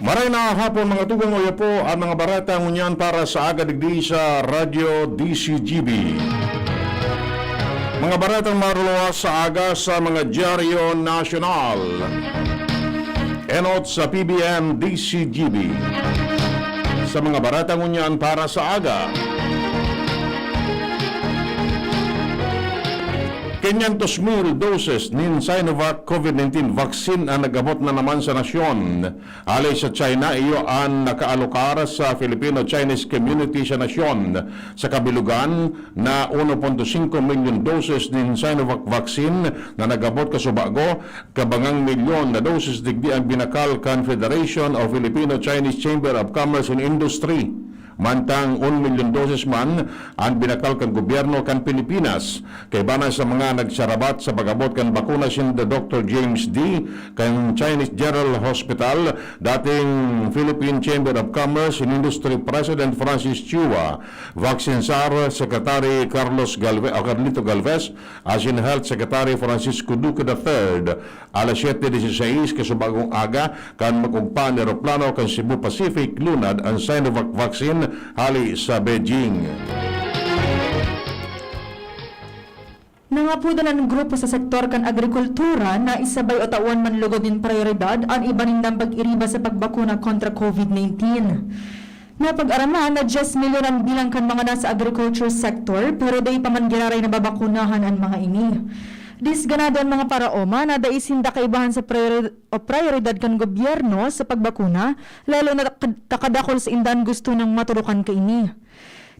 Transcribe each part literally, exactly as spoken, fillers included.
Maray na hapon, mga tugang, oya po an mga bareta ngunyan para sa aga digdi sa Radyo D C G B. Mga baretang maruluwas sa aga sa mga dyaryo nasyonal. Enot sa P B N D C G B. Sa mga bareta ngunyan para sa aga. Quinientos mil doses nin Sinovac COVID nineteen vaccine an nag-abot na naman sa nasyon. Hale sa China, iyo an nakaalokar sa Filipino-Chinese community sa nasyon. Sa kabilugan, na uno punto singko milyon doses nin Sinovac vaccine na nag-abot kasubago, kabangang milyon na doses digdi an binakal kan Federation of Filipino-Chinese Chamber of Commerce and Industry. Mantang un milyon doses man an binakal kan gobyerno kan Pilipinas. Kaiba na sa mga nagsarabat sa pag-abot kan bakuna sinda Doctor James D kan Chinese General Hospital, dating Philippine Chamber of Commerce and Industry President Francis Chua, Vaccine Czar Secretary Carlos Galve-, o Carlito Galvez, asin Health Secretary Francisco Duque the third. Alas siyete dieciséis kasubagong aga, kan mag-ugpa an eroplano kan Cebu Pacific, lunad an Sinovac vaccine hale sa Beijing. Nangapodan an grupo sa sektor kan agrikultura na isabay o tawan man lugod nin prayoridad an iba nindang pag-iriba sa pagbakuna kontra COVID nineteen. Napag-araman na dyes milyon an bilang kan mga nasa agriculture sector, pero dai pa man giraray nababakunahan an mga ini. Disganado an mga paraoma na dai sinda kaibahan sa prayori-, o prayoridad kan gobyerno sa pagbakuna, lalo na tak-, ta kadakul sainda an gusto nang maturukan kaini.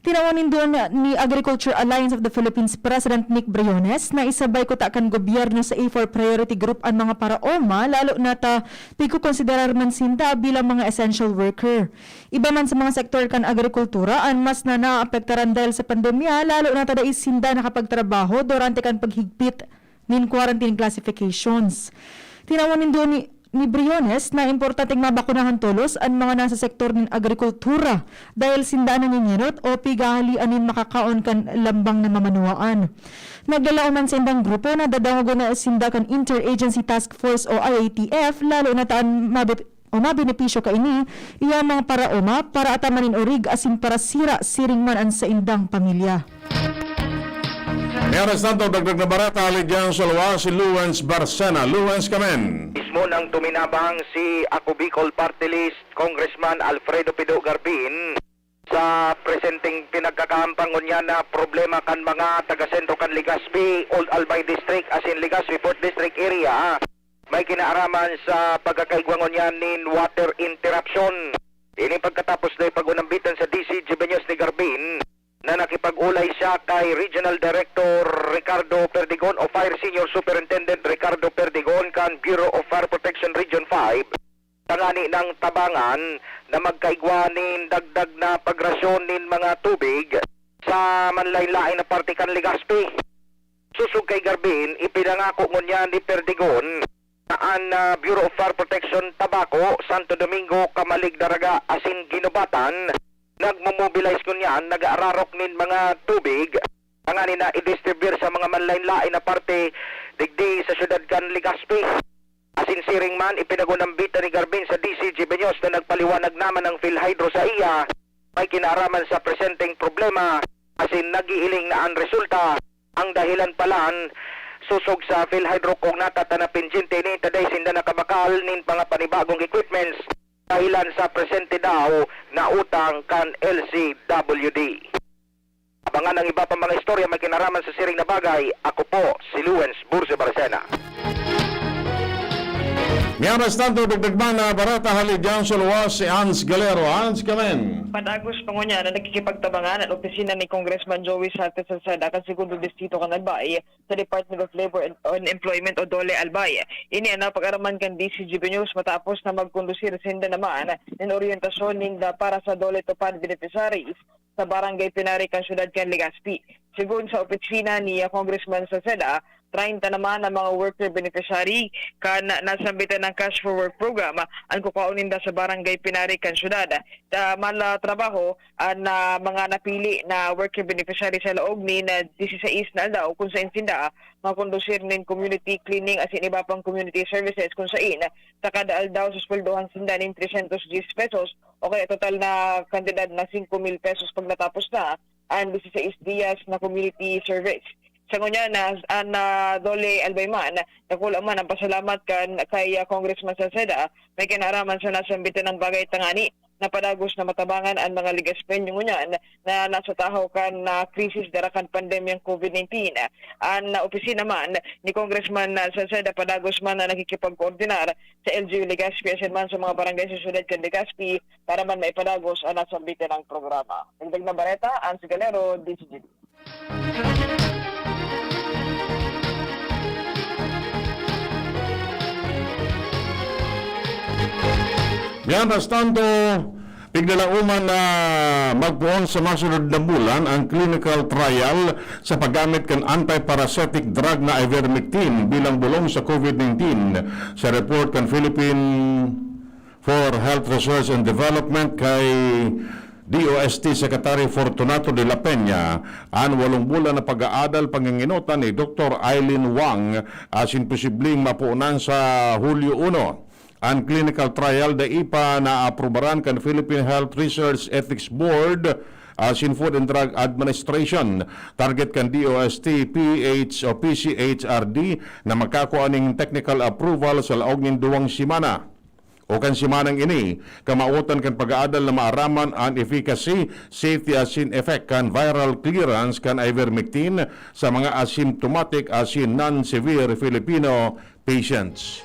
Tinawan nindo ni Agriculture Alliance of the Philippines President Nick Briones na isabay kuta kan gobyerno sa A four priority group an mga paraoma, lalo na ta pigkokonsiderar man sinda bilang mga essential worker. Iba man sa mga sektor kan agrikultura an mas na naapektaran dahil sa pandemya, lalo na ta dai sinda nakapagtrabaho durante kan paghigpit nin quarantine classifications. Tinawan nindo ni, ni Briones na importanteng mabakunahan tolos an mga nasa sektor nin agrikultura dahil sinda an nangingenot o pighahalean nin makakaon kan lambang na mamanwaan. Naglalaom an saindang grupo na dadangogon na sinda kan Interagency Task Force o I A T F, lalo na ta an mabit- o mabenepisyo kaini, iya mga paraoma, paraataman nin orig asin parasira siring man an saindang pamilya. Mientras tanto, dagdag na bareta, hale diyan sa luwas, si Luwens Barcena. Luwens, kamen. Mismo nang tuminabang si Ako Bicol Party List Congressman Alfredo Pido Garbin sa presenteng pinagkakahampang ngunyan na problema kan mga taga-sentro kan Legazpi, Old Albay District, asin Legazpi Fourth District area. May kinaaraman sa pagkakaigwa ngunyan nin water interruption. Ini pagkatapos na ipag-unambitan sa D C G B News ni Garbin na nakipag-olay siya kay Regional Director Ricardo Perdigon o Fire Senior Superintendent Ricardo Perdigon kan Bureau of Fire Protection Region five, tangani nang tabangan na magkaigwa nin dagdag na pagrasyon nin mga tubig sa manlaen-laen na parte kan Legazpi. Sosog kay Garbin, ipinangako ngunyan ni Perdigon na an, ah, Bureau of Fire Protection Tabaco, Santo Domingo, Camalig, Daraga asin Guinobatan nagmo-mobilize ngunyan, nag-aararok nin mga tubig tanganing na i-distribute sa mga manlaen-laen na parte digdi sa siyudad kan Legazpi. Asin siring man, ipinag-unambitan ni Garbin sa D C G B News na nagpaliwanag naman ang PhilHydro sa iya may kinaaraman sa presenteng problema, asin nag-iiling na an resulta. Ang dahilan palan, sosog sa PhilHydro, kung natata na pendyente ini, ta dai sinda nakabakal nin mga panibagong equipments dahilan sa presente daw na utang kan L C W D. Abangan ang iba pang mga istorya may kinaraman sa siring na bagay. Ako po si Luwens Burse Barcena. Mientras tanto, dagdag man na bareta hale diyan sa luwas si Hans Galero. Hans, kamen. Padagos pa ngunyan na nakikipagtabangan an opisina ni Congressman Joey Sarte Salceda kan Segundo Distrito kan Albay sa Department of Labor and, and Employment o DOLE Albay. Ini an napag-araman kan D C G B News matapos na magkondusir sinda naman nin oryentasyon ninda para sa DOLE TUPAD beneficiaries sa Barangay Pinari kan siyudad kan Legazpi. Segun sa opisina ni Congressman Salceda, Traynta naman ang mga worker beneficiary kan nasambitan na Cash for Work program an kukuhaon ninda sa barangay pinari kan syudad. Sa mala trabaho, an, ah, mga napili na worker beneficiary sa laog nin, ah, disisais na aldaw kun sain sinda makondusir nin community cleaning asin iba pang community services kun sain sa kada aldaw susweldohan sinda nin trescientos diyes pesos o kaya total na kantidad na singko mil pesos pag natapos na an disisais diyas na community service. Sa ngunyan, na, an, ah, Dole Albayman, dakula man ang pasalamat kan, kay, ah, Congressman Salceda, may kinaraman sa nasambitan ng bagay tangani na padagos na matabangan an mga Legazpeño ngunyan na nasa tahaw kan, ah, krisis dara kan pandemyang covid nineteen. An, ah, opisina man ni Congressman, ah, Salceda padagos man na nakikipagkoordinar sa L G U Legazpi asin man sa mga barangay sa siyudad kan Legazpi para man maipadagos an nasambitan ng programa. Dagdag na bareta, Ansi Galero, D Z G B. Mientras tanto, piglalauman na magpoon sa masunod na bulan ang clinical trial sa paggamit kan antiparasitic drug na ivermectin bilang bulong sa covid nineteen. Sa report kan Philippine for Health Research and Development kay D O S T Secretary Fortunato de la Peña, an walong bulan na pag-aadal panginginotan ni Doktor Eileen Wang asin posibleng mapunan sa Hulyo uno. An clinical trial dai pa naaprubaran kan Philippine Health Research Ethics Board asin Food and Drug Administration. Target kan D O S T P H o P C H R D na makakua nin technical approval sa laog nin duwang semana. O kan semanang ini, kamawotan kan pag-aadal na maaraman an efficacy, safety asin effect kan viral clearance kan ivermectin sa mga asymptomatic asin non-severe Filipino patients.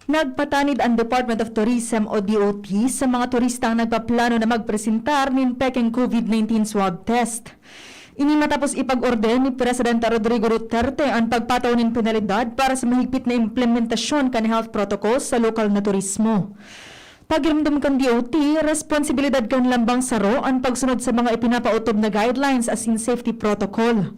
Nagpatanid an Department of Tourism o D O T sa mga turistang nagpaplano na magpresentar nin pekeng covid nineteen swab test. Ini matapos ipag-order ni Presidente Rodrigo Duterte an pagpatao nin penalidad para sa mahigpit na implementasyon kan health protocols sa lokal na turismo. Pagiromdom kan D O T, responsibilidad kan lambang saro an pagsunod sa mga ipinapaotob na guidelines asin safety protocol.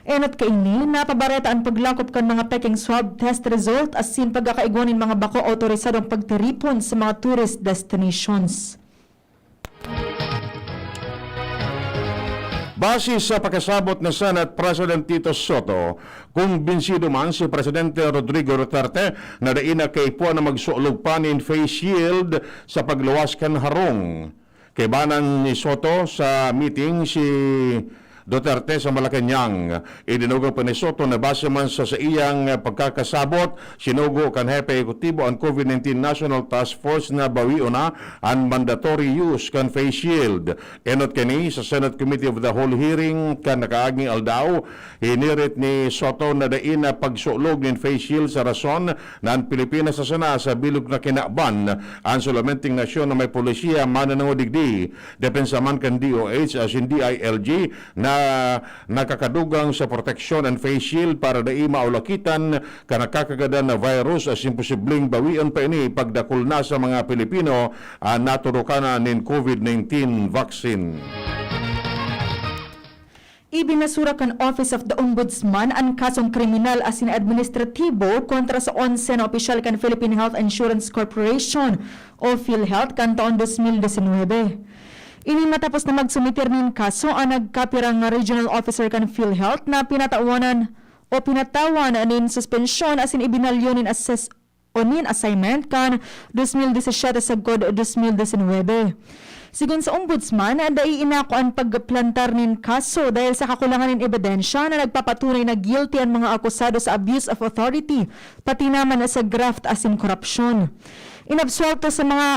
Enot kaini, napabareta an paglakop kan mga pekeng swab test result asin pagkakaigwa nin mga bako awtorisadong pagtiripon sa mga tourist destinations. Base sa pakasabot ni Senate President Tito Soto, kumbinsido man si Presidente Rodrigo Duterte na dai na kaipuhan na magsulog pa nin face shield sa pagluwas kan harong. Kaibanan ni Soto sa meeting si Duterte sa Malacañang. Idinugang pa ni Soto na base man sa saiyang pagkakasabot, sinugo kan Hepe Ehekutibo an covid nineteen National Task Force na bawion na an mandatory use kan face shield. Enot kani sa Senate Committee of the Whole hearing kan nakaaging aldaw, hinirit ni Soto na dai na pagsulog nin face shield sa rason na an Pilipinas sa sana sa bilog na kinaban, an solomenteng nasyon na may polisiya mananangod digdi. Depensa man kan D O H asin D I L G na nakakadugang sa proteksyon an face shield para dai maulakitan kan nakakagadan na virus asin posibleng bawion pa ini pagdakul na sa mga Pilipino an naturukan na nin covid nineteen vaccine. Ibinasura kan Office of the Ombudsman an kasong kriminal asin administratibo kontra sa onse na opisyal kan Philippine Health Insurance Corporation o PhilHealth kan taon dos mil disinwebe. Ini matapos na magsumiter nin kaso an nagkapirang nga regional officer kan PhilHealth na pinatawanan o pinatawan nin suspensyon asin ibinalyo nin assess o nin assignment kan dos mil disesyete sagkod dos mil disinwebe. Sigon sa Ombudsman, dai inako an pagplantar nin kaso dahil sa kakulangan nin ebidensya na nagpapatunay na guilty an mga akusado sa abuse of authority, pati naman sa graft asin korupsyon. Inabsuwelto sa mga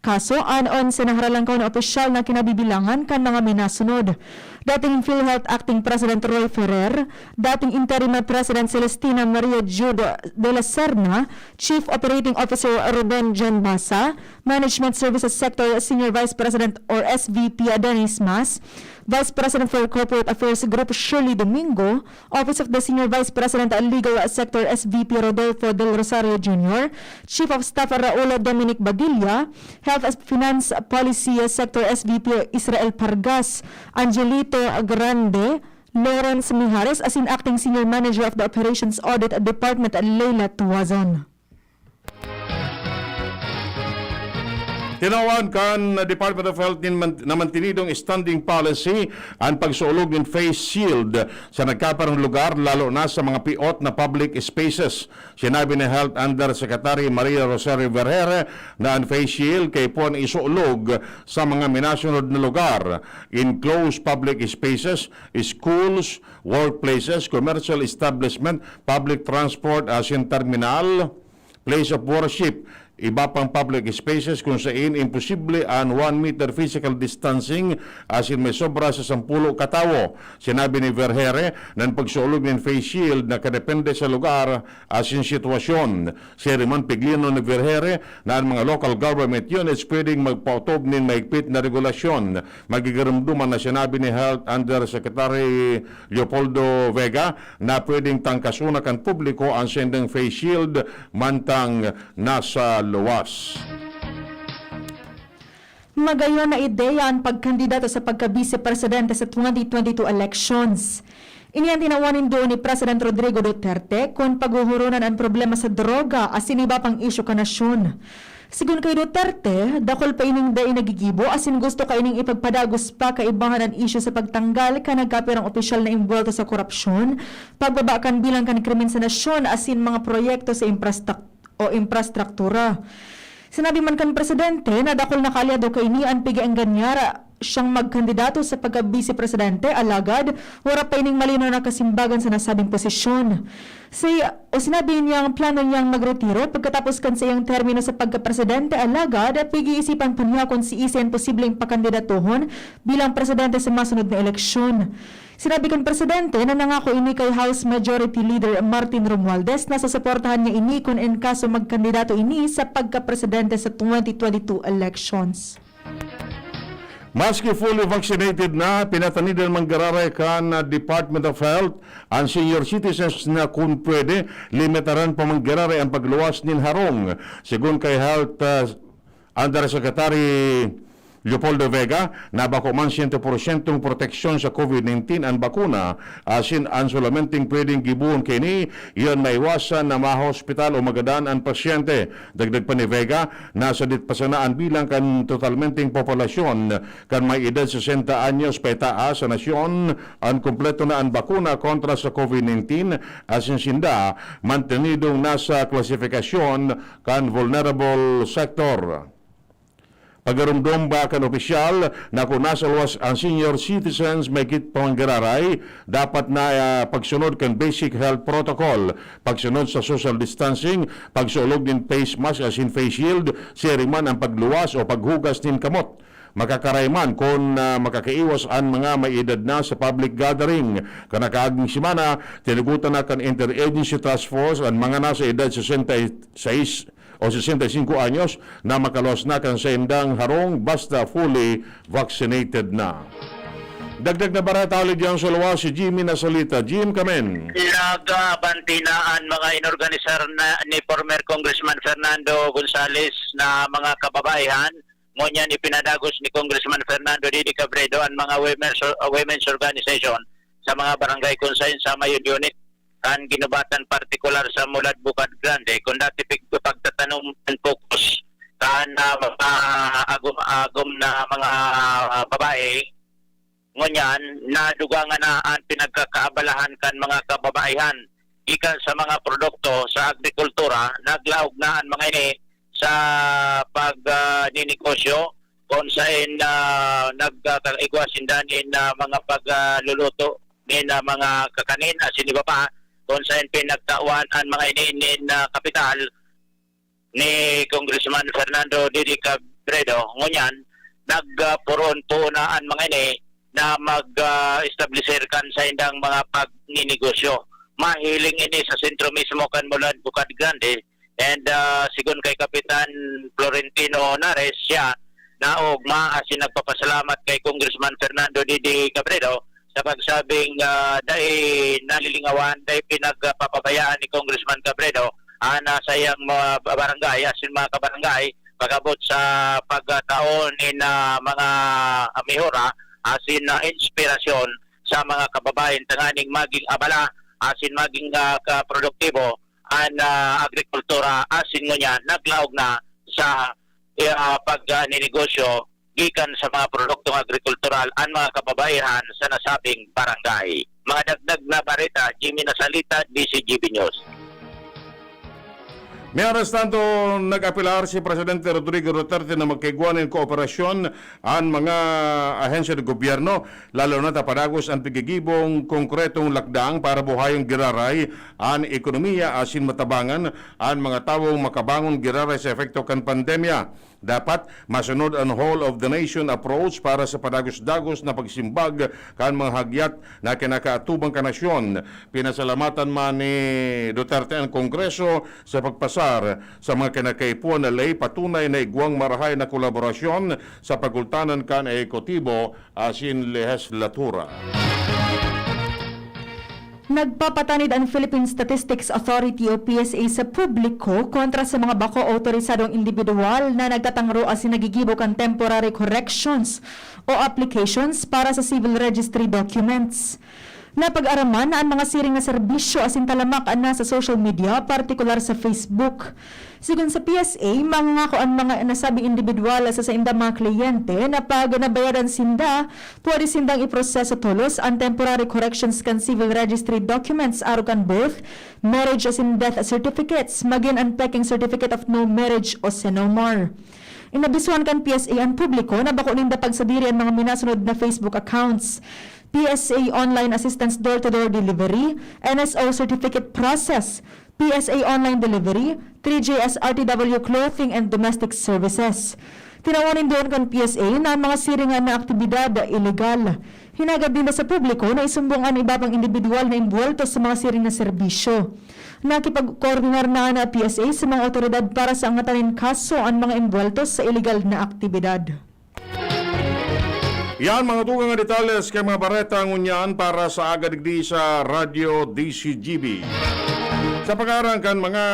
kaso an onse na haralangkaw na opisyal na kinabibilangan kan mga minasunod: dating PhilHealth Acting President Roy Ferrer, dating Interim President Celestina Maria Jude de la Serna, Chief Operating Officer Ruben John Basa, Management Services Sector Senior Vice President or S V P Dennis Mas, Vice President for Corporate Affairs Group Shirley Domingo, Office of the Senior Vice President Legal Sector S V P Rodolfo Del Rosario Junior, Chief of Staff Raul Dominic Badilla, Health and Finance Policy Sector S V P Israel Pargas, Angelito Grande, Lawrence Mijares asin Acting Senior Manager of the Operations Audit Department, Leila Tuazon. Tinawan kan Department of Health nin man-, na mantinidong standing policy an pagsuolog nin face shield sa nagkapirang lugar, lalo na sa mga piot na public spaces. Sinabi ni Health Undersecretary Maria Rosario Vergeire na an face shield kaipuhan isuolog sa mga minasunod na lugar, enclosed public spaces, schools, workplaces, commercial establishment, public transport asin terminal, place of worship, iba pang public spaces kun sain imposible an one meter physical distancing asin may sobra sa sampolo ka tawo. Sinabi ni Vergeire na an pagsuolog nin face shield nakadepende sa lugar asin sitwasyon. Siring man, piglinon ni Vergeire na an mga local government units pwedeng magpaotob nin mahigpit na regulasyon. Magigiromdoman na sinabi ni Health Undersecretary Leopoldo Vega na pwedeng tangkason na kan publiko an saindang face shield mantang nasa luwas. Magayon na ideya an pagkandidato sa pagka-bise presidente sa twenty twenty-two elections. Ini an tinawan nin duo ni President Rodrigo Duterte kun paghuhuronan an problema sa droga asin iba pang isyu kan nasyon. Sigon kay Duterte, dakul pa ining dai nagigibo asin gusto kaining ipagpadagos pa kaibahan an isyu sa pagtanggal kan nagkapirang opisyal na imbuwelto sa korupsyon, pagbaba kan bilang kan krimen sa nasyon asin mga proyekto sa imprastak-, o imprastruktura. Sinabi man kan presidente na dakul na kaalyado kaini an pig-eenganyar siyang magkandidato sa pagka-bise presidente, alagad wara pa ining malinaw na kasimbagan sa nasabing posisyon. Si, o sinabi niyang plano niyang magretiro pagkatapos kan saiyang termino sa pagkapresidente, alagad pag-iisipan pa niya kun siisay an posibleng pakandidatohon bilang presidente sa masunod na eleksyon. Sinabi kan presidente na nangako ini kay House Majority Leader Martin Romualdez na susuportahan niya ini kun in kaso magkandidato ini sa pagkapresidente sa twenty twenty-two elections. Maski fully vaccinated na, pinatanidan manggiraray kan Department of Health an senior citizens na kun pwede, limitaran pa manggiraray an pagluwas nin harong. Sigon kay Health, ah, Undersecretary Leopoldo Vega, na bako man siyento porsyentong proteksyon sa COVID nineteen an bakuna, asin an solamenteng pwedeng gibohon kaini, iyo an maiwasan na mahospital o magadan an pasyente. Dagdag pa ni Vega, na sadit pa sana an bilang kan totalmenteng populasyon kan may edad sesenta anyos paitaas sa nasyon an kumpleto na an bakuna kontra sa COVID nineteen, asin sinda mantenidong nasa klasifikasyon kan vulnerable sector. Pagiromdom pa kan opisyal na kun nasa luwas an senior citizens, mahigpit pa manggiraray, dapat na, ah, pagsunod kan basic health protocol, pagsunod sa social distancing, pagsuolog nin face mask asin face shield, siring man an pagluwas o paghugas nin kamot. Makakaray man kun, ah, makakaiwas an mga may edad na sa public gathering. Kan nakaaging semana, tinugotan na kan Interagency Task Force an mga nasa edad sesenta y seis o sesenta y cinco anyos na makaluwas na kan saindang harong basta fully vaccinated na. Dagdag na bareta huli diyan sa luwas, si Jimmy Nasolita. Jim, kamen. Nagabante na an mga inorganisar na ni former Congressman Fernando Gonzales na mga kababaihan. Ngunyan, ipinadagos ni Congressman Fernando Didi Cabredo an mga women's, women's organization sa mga barangay kun saen sa mayon unit kan ginubatan, partikular sa Mulad Bukad Grande, kun dati pig-, pagtatanom an focus kan, ah, mga agom-agom na mga babae, ngunyan, nadugangan na an pinagkakaabalahan kan mga kababaihan gikan sa mga produkto sa agrikultura. Naglaog na an mga ini sa pag, ah, ninegosyo, kun saen, ah, nagkakaigwa sinda nin, ah, mga pagluluto nin, ah, mga kakanin asin iba pa, kun saen pinagtawan an mga ini nin, ah, kapital ni Congressman Fernando Didi Cabredo. Ngunyan, nagpuroon po na an mga ini na mag, ah, establisir kan saindang mga pagninegosyo. Mahiling ini sa sentro mismo kan Mulad Bukad Grande. And, ah, sigon kay Kapitan Florentino Nares, siya naogma asin nagpapasalamat kay Congressman Fernando Didi Cabredo sa pagsabing, ah, dai nalilingawan, dai pinagpapabayaan ni Congressman Cabredo an, ah, saiyang mga ba-, barangay asin mga kabarangay pag-abot sa pagtao nin, ah, mga mehora asin, ah, inspirasyon sa mga kababayan tanganing maging abala asin maging, ah, ka-, produktibo an, ah, agrikultura asin ngunyan naglaog na sa, ah, pagninegosyo gikan sa mga produktong agrikultural an mga kababaihan sa nasabing barangay. Mga dagdag na bareta, Jimmy Nasalita, D C G B News. Mientras tanto, nag-apelar si Presidente Rodrigo Duterte na magkaigwa nin kooperasyon an mga ahensya ng gobyerno, lalo na ta padagos an pagigibong konkretong lakdang para buhayon giraray an ekonomiya asin matabangan an mga tawong makabangon giraray sa epekto kan pandemya. Dapat masunod an whole of the nation approach para sa padagos-dagos na pagsimbag kan mga hagyat na kinakaatubang kan nasyon. Pinasalamatan man ni Duterte an Kongreso sa pagpasar sa mga kinakaipuhan na ley, patunay na igwang marahay na kolaborasyon sa pagultanan kan ehekutibo asin lehislatura. Nagpapatanid an Philippine Statistics Authority o P S A sa publiko kontra sa mga bako awtorisadong indibidwal na nagtatangro asin nagigibo kan temporary corrections o applications para sa civil registry documents. Napag-araman na an mga siring na serbisyo asin talamak na sa social media, partikular sa Facebook. Sigon sa P S A, mangangako an mga nasabing indibidwal sa saindang mga kliyente na pag nabayadan sinda, pwede sindang iproseso tolos an temporary corrections kan civil registry documents arog kan birth, marriage asin death certificates, magin an peking Certificate of No Marriage o CENOMAR. Inabisuhan kan P S A an publiko na bako ninda pagsadiri an mga minasunod na Facebook accounts: P S A Online Assistance Door-to-Door Delivery, N S O Certificate Process, P S A Online Delivery, three J S R T W Clothing and Domestic Services. Tinawan nindoon kan P S A na an mga siring na aktibidad illegal. Hinagad ninda sa publiko na isumbong an iba pang indibidwal na imbuwelto sa mga siring na serbisyo. Nakipagkoordinar na an P S A sa mga awtoridad para sa angatan nin kaso an mga imbuwelto sa iligal na aktibidad. Yan, mga tugang na detalye kan mga bareta ngunyan para sa aga digdi sa Radyo D C G B. Sa pangaran kan mga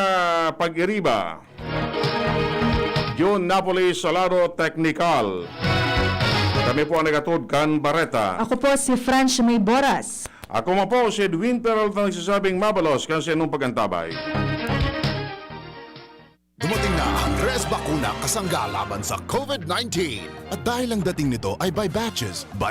pag-iriba, Jun Napoli Salado, Teknikal. Kami po ang naghatod kan bareta. Ako po si French May Boras. Ako man po si Edwin Peralta, nagsasabing mabalos kan sa inyong pag-antabay. Dumating na ang Res Bakuna kasangga laban sa COVID nineteen. At dahil ang dating nito ay by batches, by